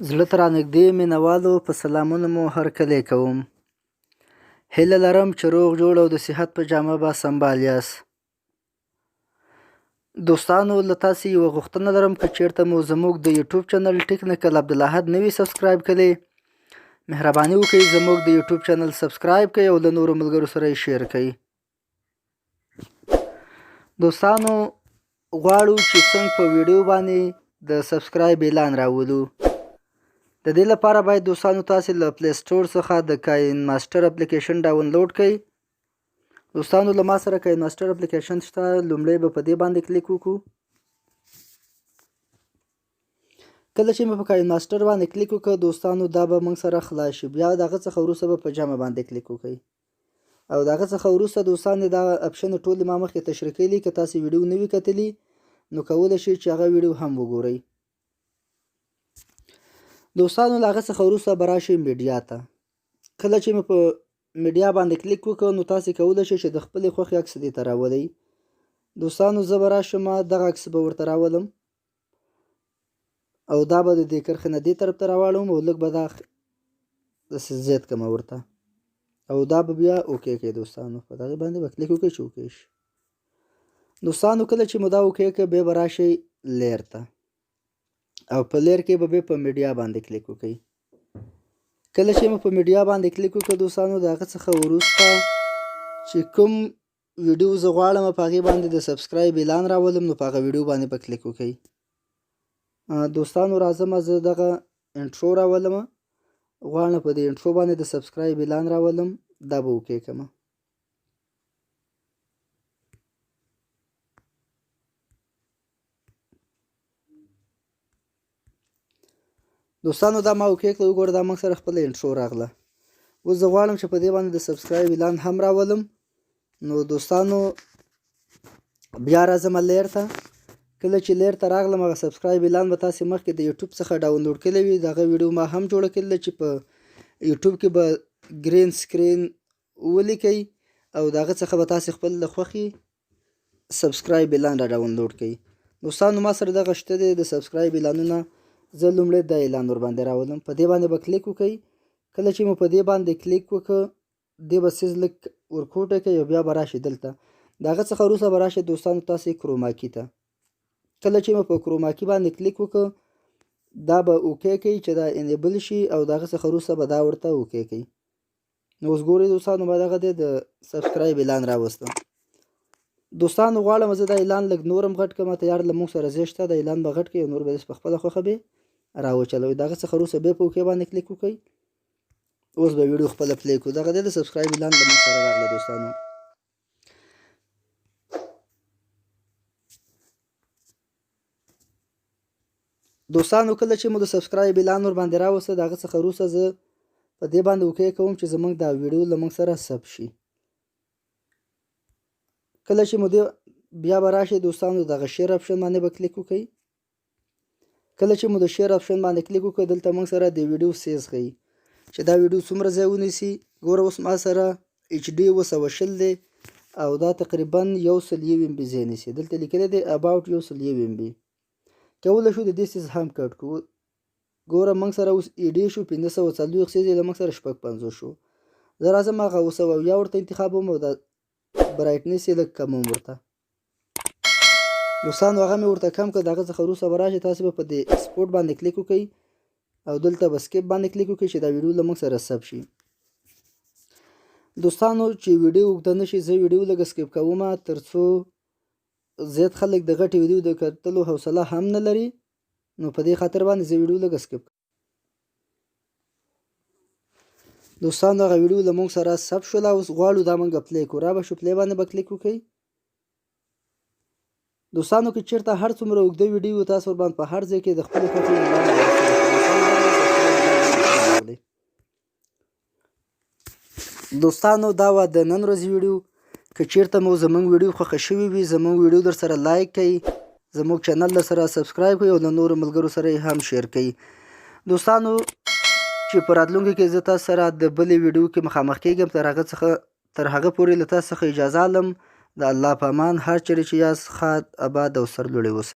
زړه ته رانږدې مینوالو په سلامونو مو هرکلی کوم. هیله لرم چې روغ جوړ او د صحت په جامه به سمبال یاست. دوستانو، له تاسې یوه غوښتنه لرم، که چیرته مو زموږ د یوټیوب چینل ټیکنیکل عبدالاحد نه وي subscribe کړی، مهرباني وکړئ زموږ د یوټیوب چینل subscribe کړئ او له نورو ملګرو سره یې share کړئ. دوستانو، غواړو چې څنګه په ویډیو باندې د subscribe اعلان راولو. د دې لپاره باید دوستانو تاسې له Play Store څخه د KineMaster اپلیکیشن download کړئ. دوستانو، له ما سره KineMaster اپلیکیشن شته. لومړی به په دې باندې کلیک وکړو. کله چې مې په KineMaster باندې کلیک وکړ دوستانو، دا به موږ سره خلاص شي. بیا د هغه څخه وروسته به په جمع باندې کلیک وکړئ او د هغه څخه وروسته دوستان دا option ټول ما مخکې تشریح کړي. که تاسې ویډیو نه وي کتلي نو کولی شئ چې هغه ویډیو هم وګورئ. دوستانو، له هغه څخه وروسته به راشئ media ته. کله چې مې په media باندې کلیک وکړ نو تاسې کولی شئ چې د خپلې خوښې عکس دې ته راولئ. دوستانو، زه به راشم، دغه عکس به ورته راولم او دا به د دې کرښې نه دې طرف ته راواړوم او لږ به دا داسې زیات کړم ورته او دا به بیا okay کړئ. دوستانو، په دغې باندې به کلیک وکړئ چې okay شي. دوستانو، کله چې مو دا okay کړ، بیا به راشئ layer ته او په layer کې به بیا په media باندې کلیک وکړئ. کله چې مو په media باندې کلیک وکړ دوستانو، د هغه څخه وروسته چې کوم ویډیو زه غواړم په هغې باندې د subscribe اعلان راولم نو په هغه ویډیو باندې به کلیک وکړئ. دوستانو، راځم، زه دغه intro راولم. غواړم په دې intro باندې د subscribe اعلان راولم. دا به okay کړم. دوستانو، دا ما okay کړه. وګوره، دا موږ سره خپله intro راغله. اوس زه غواړم چې په دې باندې د subscribe اعلان هم راولم. نو دوستانو، بیا راځم layer ته. کله چې layer ته راغلم، هغه subscribe اعلان به تاسې مخکې د یوټیوب څخه download کړی وي. دغه ویډیو ما هم جوړه کړې چې په یوټیوب کې به green screen ولیکئ او د هغه څخه به تاسې خپل د خوښې subscribe اعلان را download کړئ. دوستانو، ما سره دغه شته دی د subscribe اعلانونه. زه لومړی دا اعلان ورباندې راولم. په دې باندې به کلیک وکړئ. کله چې مو په دې باندې کلیک وکړ، دې به size لږ ورکوټی کوي او بیا به راشي دلته. د هغه څخه وروسته به راشي دوستانو تاسې chroma key ته. کله چې مو په chroma key باندې کلیک وکړ، دا به okay کوي چې دا enable شي او د هغه څخه وروسته به دا ورته okay کوي. نو اوس ګورئ دوستانو، ما دغه دی د subscribe اعلان راوسته. دوستانو، غواړم زه دا اعلان لږ نور هم غټ کړم. تیار له موږ سره ځای شته، دا اعلان به غټ کړئ او نور به په خپله خوښه به راوچلوئ. د هغه څخه وروسته بیا په okay باندې کلیک وکړئ. اوس به ویډیو خپله play کړو. دغه دی د subscribe اعلان له موږ سره راغله دوستانو. دوستانو، کله چې مو د subscribe اعلان ور باندې راوسته، د هغه څخه وروسته زه په دې باندې okay کوم چې زموږ دا ویډیو له موږ سره ثبت شي. کله چې مو دې بیا به راشئ دوستانو، دغه share option باندې به کلیک وکړئ. کله چې مو د share option باندې کلیک وکړ، دلته موږ سره د ویډیو size ښیي چې دا ویډیو څومره ځای ونیسي. ګوره، اوس ما سره HD 720 دی او دا تقریبا 101 MB ځای نیسي. دلته لیکلی دی about 101 MB. کولی شو د دې size هم کټ کړو. ګوره، موږ سره اوس ایډي شو 540 size یې له موږ سره 56 شو. زه راځم، هغه 770 ورته انتخابوم او دا brightness یې لږ کموم ورته. دوستانو، هغه مې ورته کم کړ. د هغه څخه وروسته به راشي، تاسې به په دې export باندې کلیک وکړئ او دلته به skip باندې کلیک وکړئ چې دا ویډیو له موږ سره ثبت شي. دوستانو، چې ویډیو اوږده نه شي، زه ویډیو لږه skip کوم تر څو زیات خلک د غټې ویډیو د کتلو حوصله هم نه لري. نو په دې خاطر باندې زه ویډیو لږه skip. دوستانو، هغه ویډیو له موږ سره ثبت شوله. اوس غواړو دا موږ play کړو. را به شو، play باندې به کلیک وکړئ. دوستانو، که چېرته هر څومره اوږده ویډیو، تاسو ورباندې په هر ځای کې د خپلې خوښې اعلان. دوستانو، دا وه د نن ورځې ویډیو. که چېرته مو زموږ ویډیو خوښه شوې وي، زموږ ویډیو در سره like کړئ، زموږ چینل در سره subscribe کړئ او له نورو ملګرو سره یې هم share کړئ. دوستانو، چې په راتلونکي کې زه تاسو سره د بلې ویډیو کې مخامخ کېږم، تر هغه پورې له تاسو څخه اجازه اخلم. د الله په امان، هر چېرې چې یاست ښاد، اباد او سرلوړي اوسئ.